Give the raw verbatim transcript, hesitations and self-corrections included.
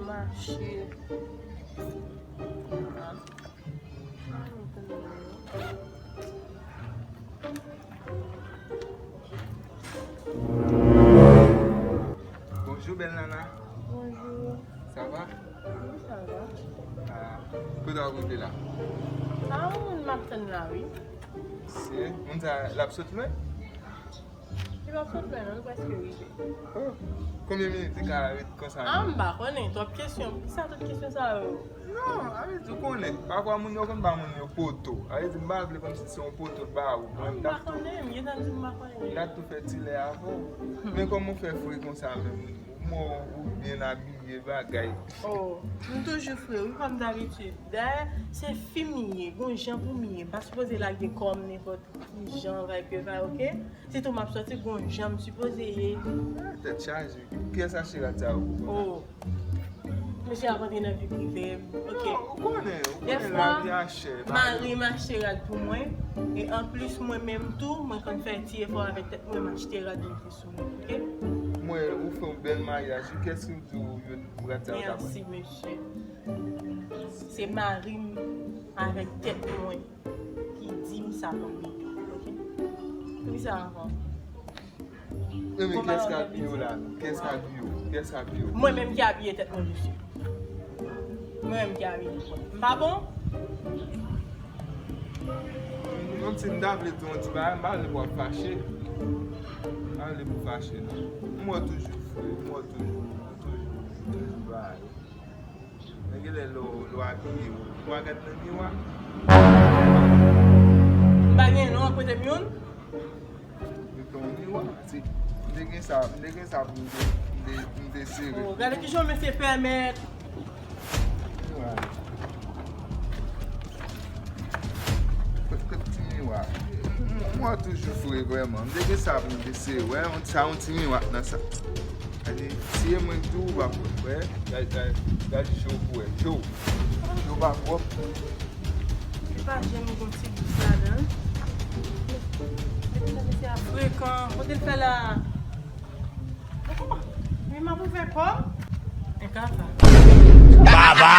Mache. Bonjou, bèl Nana. Bonjou. Sa va? Wi, sa va. Ah, kote w ap rive la? Ah, yon moun m ap tann la, wi. Se moun sa, l ap sot lwen? Li p ap sot lwen, non, li prèske rive. Oh, konbyen minit li ka ret konsa? Ah, m pa konnen, twòp kesyon. Kisa tout kesyon sa yo? Non, sa vle di, ou konnen, pafwa moun yo konn ba moun yo poto. Sa vle di, m pa vle kòmsi se yon poto l ba ou. Ah, m pa konnen, m gentan di m pa konnen. Dat ou fè ti lè avè w. Hmm. Men kòman w fè fre konsa menm? Ou mò, ou byen abiye, bagay. Oh, m toujou fre, wi, kòm dabitid. Dayè, se fi m ye, gon jan pou m ye. M pa sipoze lage kò m nenpòt ki jan, vay ke vay, oke? Sitou m ap sòti, gon jan m sipoze ye. Tèt chaje. Kiyès achte rad sa yo pou ou? Oh. Mesye ap antre nan vi prive m. Oke. Non, ou konnen, ou konnen lavi a chè. Dèfwa, mari m achte rad pou mwen. E anplis, mwen menm tou, mwen konn fè ti efò avèk tèt mwen, m achte rad mwen ki sou mwen. Oke? Mwen, ou fè yon bèl maryaj. Kiyès ki di w yo rad sa yo ta pran? Mèsi, mesye. Se mari m avèk tèt mwen ki di m sa pou m mete. Oke? Pou ki sa ankò? Ebyen, kiyès k abiye w la? Kiyès k abiye w? Kiyès k abiye w? Mwen menm ki abiye tèt mwen, mesye. Mwen menm ki abiye tèt mwen. M pa bon? Non, si m ta vle di yon ti bagay, m pa vle pou w ap fache. M pa vle pou w fache, non. M wè w toujou fre, m wè w toujou, toujou, toujou bagay. Men genlè lè w, lè w abiye, ou pa gad nan miwa. M pa gen non, prete m youn. Ou te yon miwa, se, m te gen sa, m te gen sa pou m te, m te, m te sere. Oh, gade kijan mesye pèmèt. Miwa. Kot, kot ti miwa? M, m, m wè w toujou fre vrèman. M te gen sa pou m te sere. Wè, yon, sa yon ti miwa nan sa. Gade, si e mwen ki di w, ou pa kwè. Wè, gade, gade, gade je w pou wè. Je w. Je w pa pwòp. Li pa janm gon ti bous ladan l. Mesye a frekan. Kote l fè la? Li m ap ouvè kò m. E kaka. Baba!